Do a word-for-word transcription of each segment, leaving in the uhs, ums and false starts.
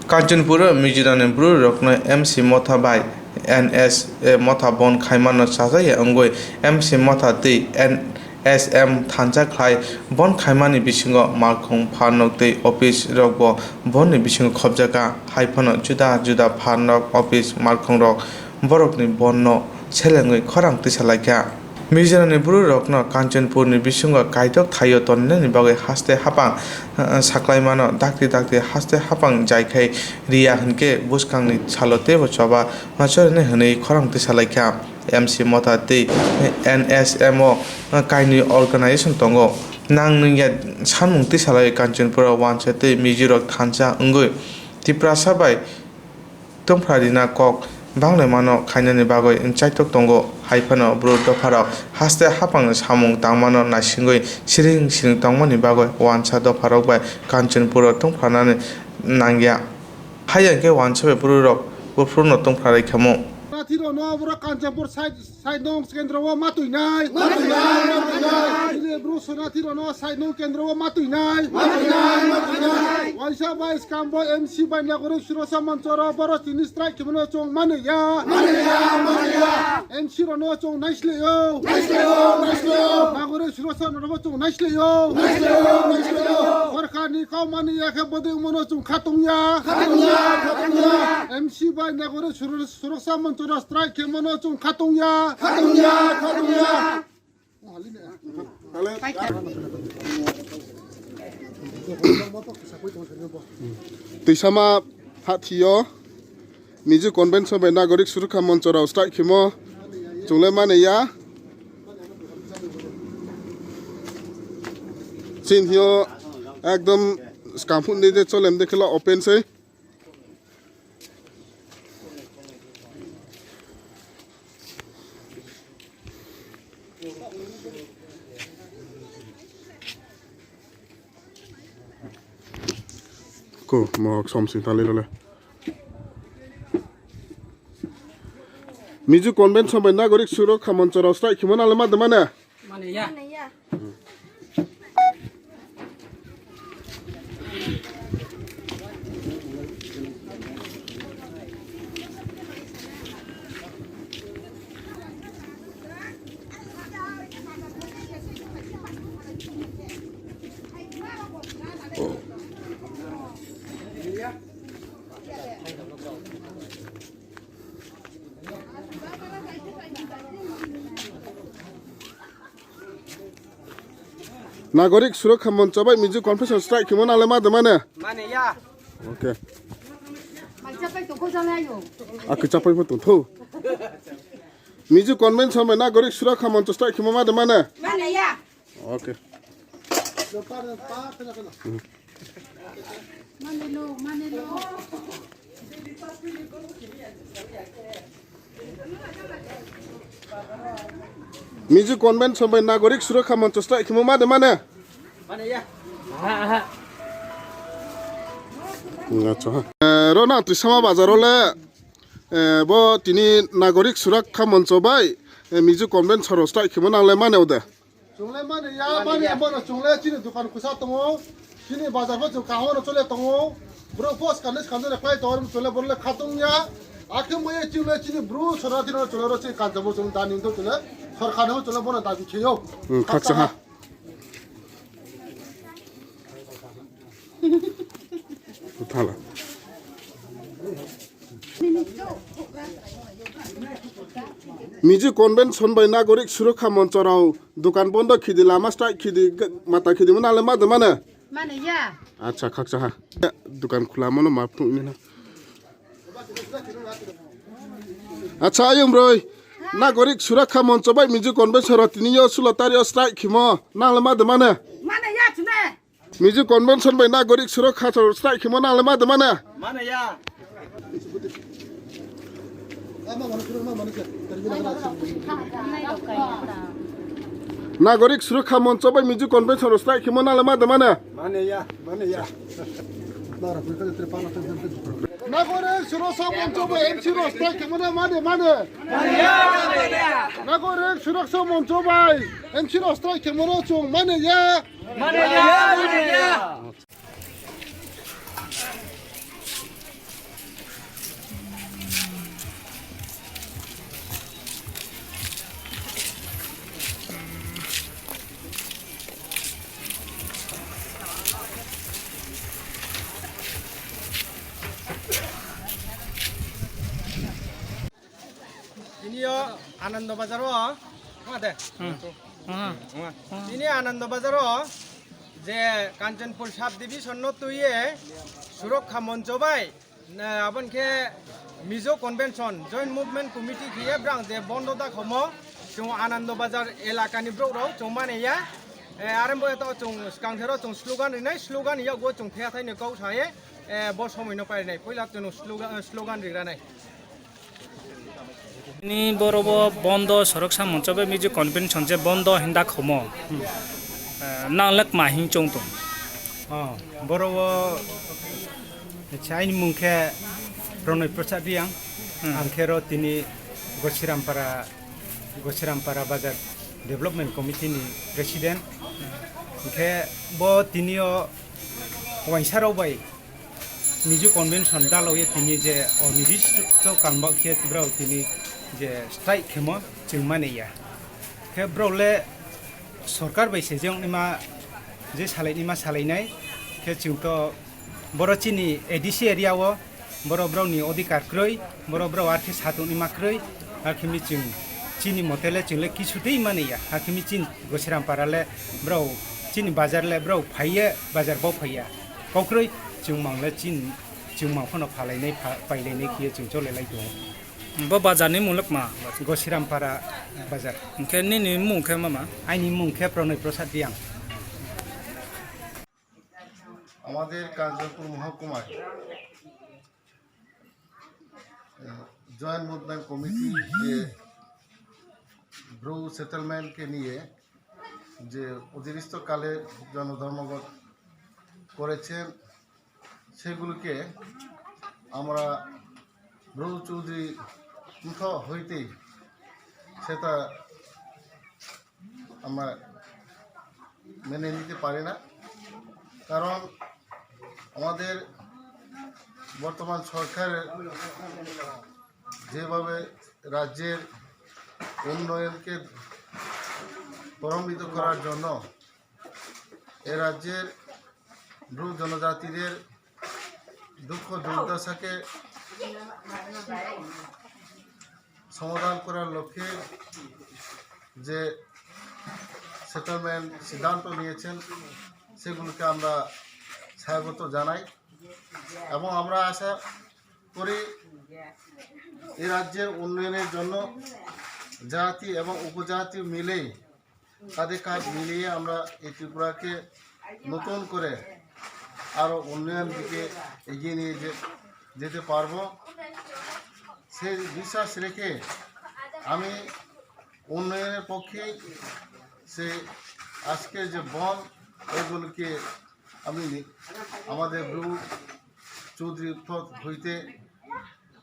Kanchanpur o Mizoramni bwrwirokno M C Motha bai N S A Motha bon khaimano chajaya wngwi M C Motha tei N S M thansa khlai bon khaimani bisingo malkhung pharnok tei office rokbo bonni bisingo khopjakha, hai phano juda juda pharnok, office, malkhungrok borokni bonno selengwi khorang tisalaikha. Mizoramni bwrwirokno Kanchanpurni bisingo kaitok thaio toninani bagwi haste hapang, eh, saklaimano dakti dakti haste hapang jaikhai riya hinkhe bwskangni salo teibo choba machorini hwnwi khorang tisalaikha. M C Motha tei N S M o kainwi organization tongo. Nang nungya sanmung tisalaiwi Kanchanpuro wansa tei Mizorok thansa wngwi Tiprasa bai tongphra rina kok banglaimano khainani bagwi chaitok tongo. Hai phano bwrwi dopharok haste hapangni samung tangmano naisingwi siring siring tongmani bagwi wansa dopharok bai Kanchanpuro tongphranani nangya. Haiya khe wansa bai bwrwirok buphurno tongphra rwikhamu. Nathirokno borok Kanchanpur side Side nong kendro o ma twi nai. Ma twi nai, ma twi nai. Chini bru Sonathi rono side nong kendro o ma twi nai. Ma twi nai, ma twi nai. Waisa bai skam bo M C bai nagori surosa manchoro boro tini strike khimano chong mani ya. Mani ya, mani ya. M C rono chong naisle yo. Naisle yo, naisle yo. Nagori surosa rono chong naisle yo. Naisle yo, naisle yo. Sorkar ni kau mani ya khe bodoi mono chong khatung ya. Khatung ya, khatung ya. M C bai nagori surosa Surosa manchoro strike khimano chong khatung ya. Khatung ya, khatung ya. Twisama hathio Mizo convention bai nagorik surukha manchoro strike khimo chungle mane ya. Chinhio ekdom skamphun de cholem de khela open sei. Ko mohok som sing tali role. Mizo convention bai nagorik surukha manchoro strike khimo nale ma de mane. Mane ya. Nagorik Surakha Moncho bai Mizo Convention strike khimo nale ma de mane? Mane ya. Okay. Macha pai to ko jana yo. Aku chapai pho tong tho. Mizo Convention bai Nagorik Surakha Moncho strike khimo ma de mane? Mane ya. Okay. Mizo Convention bai Nagorik Surakha Moncho strike khimo ma de mane? Mane ya. Aha, aha. Acha ha. Eh, rona Trisama bazar ole, eh, bo tini Nagorik Surakha Moncho bai, eh, Mizo Convention ro strike khimo nang le mane ode. Chungle mani ya, mani ya, bono chungle chini dukan kusa tongo, chini bazar bo chung kaham no chole tongo, bro post kanis kanjore klai tongo, chungle borle khatung ya, akhe moye chungle chini bro sora tino chungle ro chini kanjabo chung dani to chungle, sorkar no chungle bono dabi kheyo. Hmm, khaksa ha. Thala. Mizo Convention bai Nagorik Surakha Moncho rao dukan bondo khidi, lama strike khidi, mata khidi mona le ma de mane? Mane ya. Acha, khaksa ha. Dukan khula mano ma phung ni na. Acha, ayung broi. Nagorik Surakha Moncho bai Mizo Convention rao tini yo sulo tari yo strike khimo nang le ma de mane? Mane ya chune. Mizo Convention bai Nagorik Surakha strike khimo nang le ma de mane? Mane ya. Nagorik Surakha Moncho bai Mizo Convention strike khimo nang le ma de mane? Mane ya, mane ya. Nagorik Surakha Moncho bai M C ro strike khimo na mane, mane? Mane ya, mane ya. Nagorik Surakha Moncho bai M C ro strike khimo no chung mane ya. Mane ya, mane ya. Yo, Anando Bazar o, ma de. Hmm. Hmm. Tini Anando Bazar o je Kanchanpur Sub Division no tuye Surokha Moncho bai, na, abon khe Mizo Convention Joint Movement Committee khiye brang je bondo da khomo, chung Anando Bazar elaka ni borok rok chung mane ya. Eh, arembo to chung skang thero chung slogan rinai, slogan yago chung phia thai ni kok saye, eh, bo somoi no parinai. Poila chung slogan, slogan riranai. Ni boro bo bondo sorok samung chobe Mizo Convention je bondo hinda khomo. Eh, nang lek ma hing chong tong. Oh, boro bo acha, aini mung khe Pranay Prasad Riang. Hmm. Ang khe ro tini Gosirampara, Gosirampara Bazar Development Committee ni President. Hingkhe bo tini o waisa rok bai Mizo Convention dalogwi tini je o nirdisto kambak khe brao tini je strike khemo chwng mani ya. Khe brao le sorkar bai se je wngnima je salainima salainai khe chwng to boro chini A D C area o boro brao ni odhikar kwrwi, boro brao arkhe satungni ma kwrwi, hakhe mi chwng chini mote le chwng le kisu tei mani ya, hakhe mi chin Gosirampara le brao chini bazar le brao phaiye bazar bo phaiya. Kokrwi chwng mang le chin, chwng mang phano phalainai pha-, pailainai khiye chwng chole lai tongo. Bo bazar ni mung le ma? Gosirampara bazar. Hingkhe nini mung khe mama? Aini mung khe Pranay Prasad Riang. আমাদের কাঞ্চনপুর মহকুমায় joint movement committee যে ব্রু সেটেলমেন্টকে নিয়ে যে অতিরিক্তকালে জনধর্মঘট করেছেন, সেগুলোকে আমরা ব্রু চৌধুরী মুখ হইতেই সেটা আমরা মেনে নিতে পারি না। কারণ আমাদের বর্তমান সরকারের যেভাবে রাজ্যের উন্নয়নকে ত্বরান্বিত করার জন্য এ রাজ্যের ব্রু জনজাতিদের দুঃখ দুর্দশাকে সমাধান করার লক্ষ্যে যে সেটেলমেন্ট সিদ্ধান্ত নিয়েছেন, সেগুলোকে আমরা স্বাগত জানাই এবং আমরা আশা করি এই রাজ্যের উন্নয়নের জন্য জাতি এবং উপজাতি মিলেই কাঁধে কাঁধ মিলিয়ে আমরা এই ত্রিপুরাকে নতুন করে আরও উন্নয়ন দিকে এগিয়ে নিয়ে যে-, যেতে পারবো। সেই বিশ্বাস রেখে আমি উন্নয়নের পক্ষে সেই আজকের যে বন্ধ, এগুলোকে আমি আমাদের ব্রু চৌধুরী পক্ষ হইতে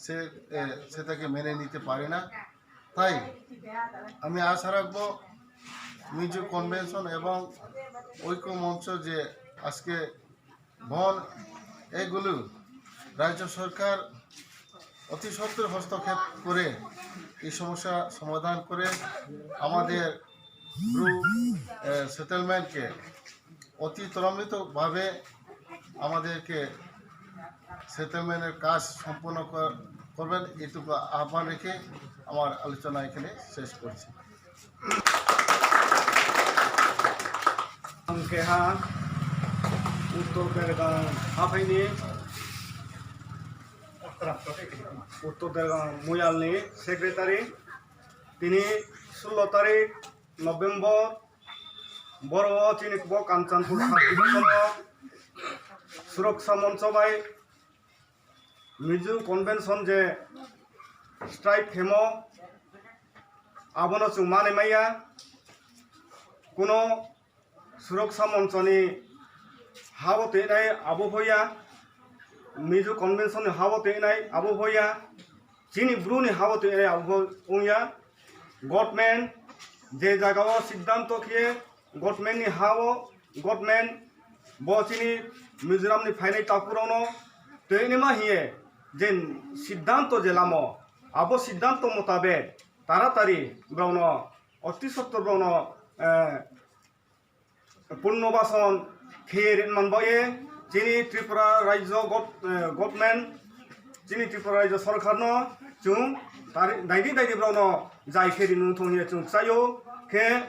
সে, এ, সেটাকে মেনে নিতে পারে না। তাই আমি আশা রাখবো মিজো কনভেনশন এবং ঐক্য মঞ্চ যে আজকে বন্ধ, এগুলো রাজ্য সরকার অতি সত্বর হস্তক্ষেপ করে এই সমস্যা সমাধান করে আমাদের ব্রু, এ, সেটেলমেন্টকে অতি ত্বরান্বিতভাবে আমাদেরকে সেটেলমেন্টের কাজ সম্পন্ন কর-, করবেন, এটুকু আহ্বান রেখে আমার আলোচনা এখানে শেষ করছি। Ang keha Uttor Dergang haphaini, Uttor Dergang Moyalni secretary. Tini sullo tarik November, boro o chini bo Kanchanpur sub division o Suroksha Moncho bai Mizo Convention je strike khemo, abono chwng manwi maya. Kuno Suroksha Monchoni habo teinai abo hoya, Mizo Convention ni habo teinai abo hoya, chini Bru ni habo teinai abo ongya. Government je jaga o siddhanto khe government ni ha o, government bo chini Mizoram ni phainai takhuk rok no twi nima hiye je siddhanto je lamo, abo siddhanto motabek taratari borok no oti sottor borok no, eh, punno bason khe rin man baye chini Tripura Rajyo gov-, eh, government Chini Tripura Rajya Sorkarno chwng tari-, daidi daidi borokno jai khe rinwi thung hiya chwng chaio khe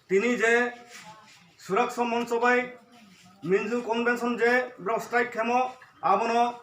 tini je Suraksa Moncho bai Minju Convention je borok strike khemo abono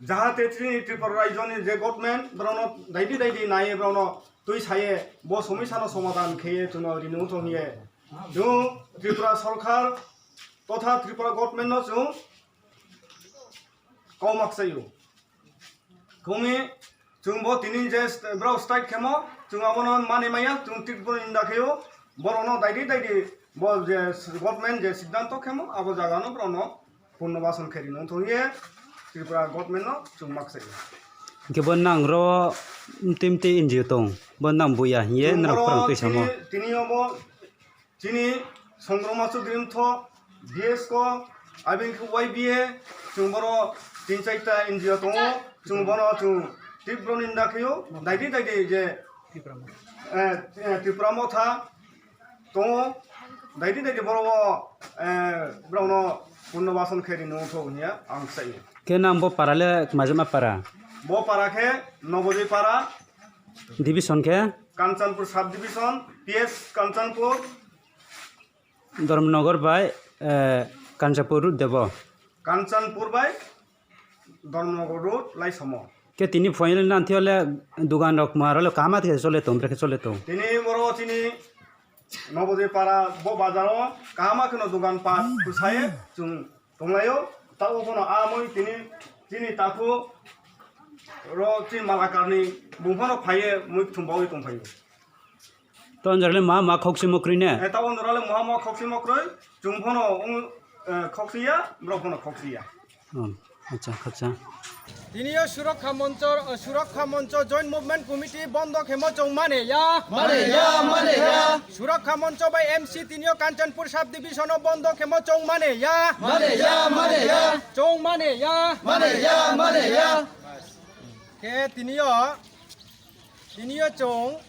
jahate chini Tripura Rajyoni je government borokno daidi daidi naiye borokno twi saye bo somisano somadhan kheye chwngno rinwi thung hiye chwng Tripura Sorkar totha Tripura governmentno chwng kau maksaio. Kumi chwng bo tini je st-, borok strike khemo, chwng abono mani maya, chwng tibro ninda khaio, borokno daidi daidi bo je s-, government je siddhanto khemo, abo jagano borokno punno bason khe rino thung ye Tripura government no chwng maksaio. Hingke bo nang ro mtwi mtwi N G O tong, bo nang buya hiye Chwng norok borok khorang twi samo. Tini, tini obo Chini Songroma Chudrimtho, B S ko, abini khe Y B A, chwng boro tin chaita N G O tongo, chwng bono chwng tibro ninda khaio, daidi daidi je, eh, eh, Tipra Motha tongo, daidi daidi boro o, eh, borokno punno bason khe rinwi thung hiya ang sai. Khe nang bo para le majama para? Bo para khe Nobodoi para. Division khe? Kanchanpur sub division, P S Kanchanpur. Dharmanagar bai, eh, Kanchanpur road debo? Kanchanpur bai Dharmanagar road lai somo. Ke tini phoyang le nanti ole dugan rok maro le kaham athe chole tong, brekhe chole tong. Tini boro chini Nobodoi para bo bazar o kaham kheno dugan pat kusaye chwng tonglaio. Tabo bono amoi tini chini takhuk ro chini malakarni bung phano phaiye mui thumbawi tongphaio. To anjara le ma ma khokse mokroi ne? E, ta ondora le moha moha khokse mokroi, chwng phano wng, eh, khokse ya, borok phano khokse ya. Oh, acha, acha. Tiniyo Surakha Moncho, eh, Surakha Moncho Joint Movement Committee bondo khemo chwng mane ya. Mane ya, mane ya. Surakha Moncho bai M C tiniyo Kanchanpur Sub Division o bondo khemo chwng mane ya. Mane ya, mane ya. Chwng mane ya. Mane ya, mane ya. Khe tiniyo Tiniyo chwng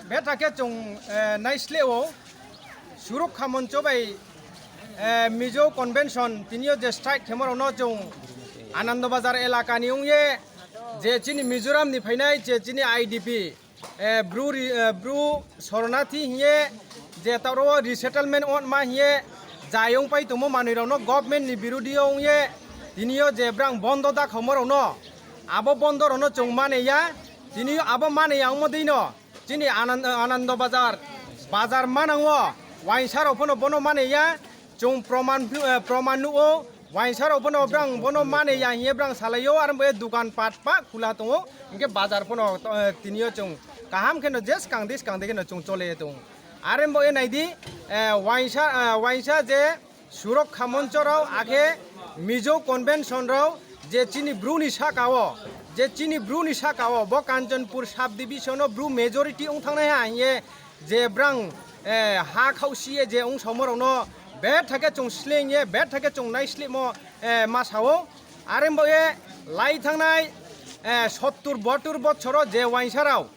betha khe chwng, eh, naisleo Surakha Moncho bai, eh, Mizo Convention tiniyo je strike khemo rokno chwng Anando Bazar elaka ni wngye je chini Mizoram ni phainai je chini I D P, eh, Bru ri-, eh, Bru Shoronathi hiye je toro resettlement on ma hiye jayong pai tongmo manwi rokno government ni birodi o wngye tiniyo je brang bondo da khamo rokno abo bondo rokno chwng mane ya. Tini abo mane ya wngmo dino chini Anand-, Anando Bazar, bazar manango waisa rok phano bono mane ya, chwng proman, eh, proman nugo, waisa rok phano brang bono mane ya hiye brang salaio, aro bo dukan pat pa khula tongo, hingke bazar phano, eh, tiniyo chwng kaham kheno je swkang di swkang di kheno chwng chole tongo. Are bo e naidi, eh, waisa, eh, waisa je Surakha Moncho rok akhe Mizo Convention rok je chini Bru ni saka o, je chini Bru ni saka o bo Kanchanpur Sub Division o Bru majority wng thangnai ha hiye je brang, eh, ha khausi ye je wng somorok no betha khe chwng sleng ye betha khe chwng nai slimo, eh, ma sao. Are bo ye lai thangnai, eh, sottur botur bochoro je waisa rok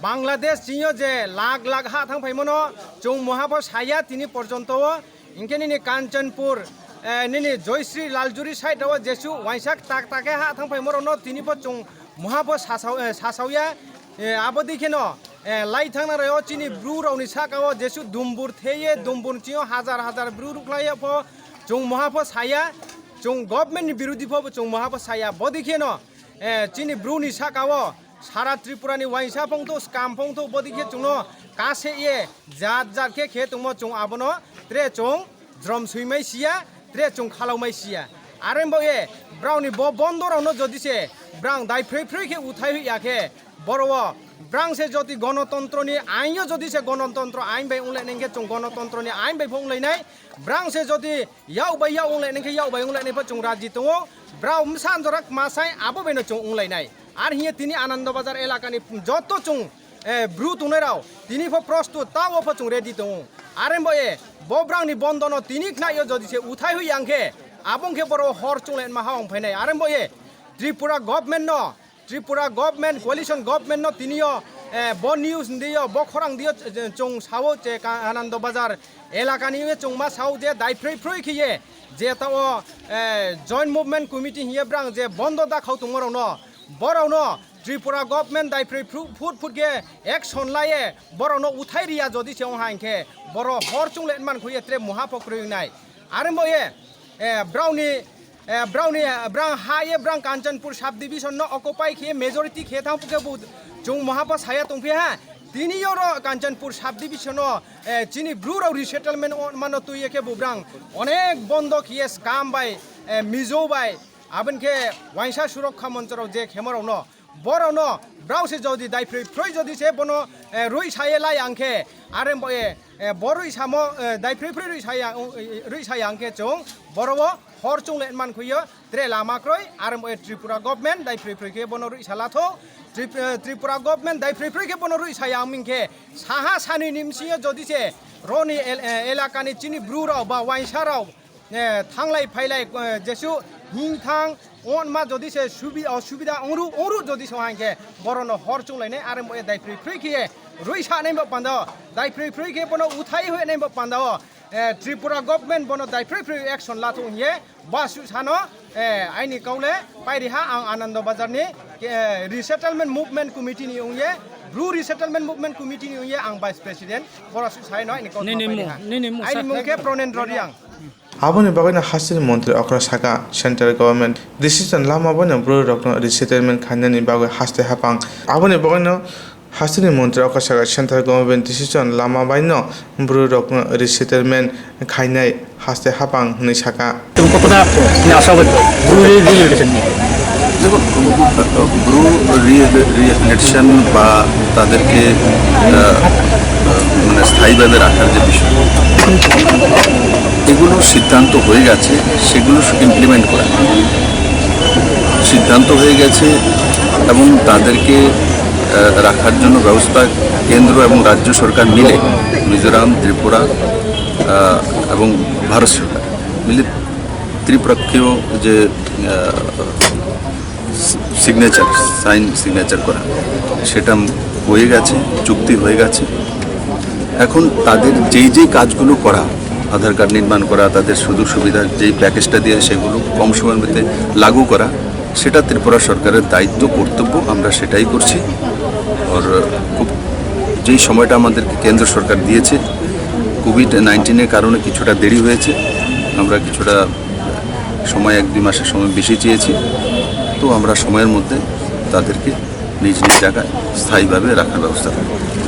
Bangladesh chini o je lakh lakh ha thang phaimano chwng muha pho saya tini porjonto o. Hinkhe nini Kanchanpur, eh, nini Joysri Laljuri side o jesu waisa tak tak khe ha thang phaimo rokno tini pho chwng muha pho sasao-, eh, sasaoya. Eh, abo dei kheno, eh, lai thangna rao chini Bru rokni saka o jesu dumbur theye, dumbur chini o hajar hajar Bru ruklaiya pho chwng muha pho saya, chwng government ni birodi pho chwng muha pho saya. Bo dei kheno, eh, chini Bru ni saka o Sara Tripura ni waisa phongthok, skam phongthok, bodi khe chwngno kase ye jat jat khe khe tongmo chwng abono tre chwng jrom swimai siya, tre chwng khalaumai siya. Are bo ye brao ni bo bondo rokno jodi se brang dai phroi phroi khe uthai ya khe boro o brang se jodi gonotontro ni ain yo jodi se gonotontro ain bai wng lai nai khe chwng gonotontro ni ain bai pho wng lai nai. Brang se jodi yak bai yak wng lai nai khe yak bai wng lai nai pho chwng raji tongo. Brao bwsa jora kwma sai abo bai no chwng wng lai nai. Ar hiye tini Anando Bazar elaka ni joto chwng, eh, Bru tongnai rao tini pho prostut ta o pho chwng ready tongo. Are bo ye bo brang ni bondo no tini khna yo jodi se uthai hui yang khe abo wng khe boro hor chwng lai ma ha ong phai nai. Are bo ye Tripura government no Tripura government, coalition government no tini yo, eh, bo news ndi yo, bo khorang ndi yo, eh, chwng sao je ka-, Anando Bazar elaka ni yo chwng ma sao je dai phroi phroi khe ye je ta o, eh, Joint Movement Committee hiye brang je bondo da khao tongmo rok no Borokno Tripura government daiphroi phru-, phut phut khe action laiye, borokno uthai riya jodi se wngha hinkhe borok hor chungle man khuye tre muha pho kwrwi wngnai. Are bo ye, eh, browni, eh, browni, eh, brang ha ye brang Kanchanpur subdivision no occupy khe majority khe thang phuke bo chung muha pho saya tongphi ha. Tini yoro Kanchanpur subdivision o, eh, chini bru rok resettlement o mano twi ye khe bo brang onek bondo khe scam bai, eh, Mizo bai, Aboni khe waisa surokha monchorok je khemo rokno, borokno brao se jodi daiphroi phroi jodi se bono, eh, rwi saye lai ang khe, are bo, eh, eh, bo rwi samo, eh, daiphroi phroi rwi saya, eh, rwi saya ang khe chwng boro o hor chungle man khuyo, tre lama kroi, are bo, eh, Tripura government daiphroi phroi khe bono rwi sala tho, Trip-, eh, Tripura government daiphroi phroi khe bono rwi saya ang ming khe saha sanwi ni bsing yo jodi se roni el-, eh, elaka ni chini bru rok ba waisa rok, eh, thanglai phailai, eh, jesu hing thang onma jodi se subi-, osubida ongru, ongru jodi se hang khe borokno hor chunglainai, are bo daiphroi phroi khe rwi sanai bo panda o, daiphroi phroi khe bono uthai hoi nai bo panda o, eh, Tripura government bono daiphroi phroi action lathok hingye basu sano, eh, aini kaule pairiha ang Anando Bazar ni, eh, resettlement movement committee ni ongye, Bru resettlement movement committee ni ongye ang vice president, borasu saino aini kaule Nini mung, pairiha. Nini mung Aini sa- mung khe Pronendra Reang. Aboni bagwino hasteni montri okra saka, central government decision lama baino bwrwi rokno resettlement khainani bagwi haste hapang. Aboni bagwino hasteni montri okra saka, central government decision lama baino bwrwi rokno resettlement khainai haste hapang hwnwi saka. তুমি কতটা, মানে, আশাবাদী? ব্রু রি-, রিহেবিলিটেশন নিয়ে। দেখুন, ব্রু রি-, রিহেবিলিটেশন বা তাদেরকে, আহ, মানে, স্থায়ীভাবে রাখার যে বিষয়, এগুলো সিদ্ধান্ত হয়ে গেছে, সেগুলো ইমপ্লিমেন্ট করা। সিদ্ধান্ত হয়ে গেছে এবং তাদেরকে, আহ, রাখার জন্য ব্যবস্থা কেন্দ্র এবং রাজ্য সরকার মিলে, মিজোরাম, ত্রিপুরা, আহ, এবং ভারত সরকার মিলে ত্রিপক্ষীয় যে, আহ, সিগনেচার, সাইন সিগনেচার করা, সেটা হয়ে গেছে, চুক্তি হয়ে গেছে। এখন তাদের যেই যেই কাজগুলো করা, আধার কার্ড নির্মাণ করা, তাদের সুযোগ সুবিধার যেই প্যাকেজটা দিয়ে সেগুলো কম সময়ের মধ্যে লাগু করা, সেটা ত্রিপুরা সরকারের দায়িত্ব, কর্তব্য, আমরা সেটাই করছি। আর খুব যেই সময়টা আমাদেরকে কেন্দ্র সরকার দিয়েছে, কোভিড নাইন্টিনের কারণে কিছুটা দেরি হয়েছে, আমরা কিছুটা সময়, এক দুই মাসের সময় বেশি চেয়েছি। তো আমরা সময়ের মধ্যে তাদেরকে নিজ নিজ জায়গায় স্থায়ীভাবে রাখার ব্যবস্থা করব।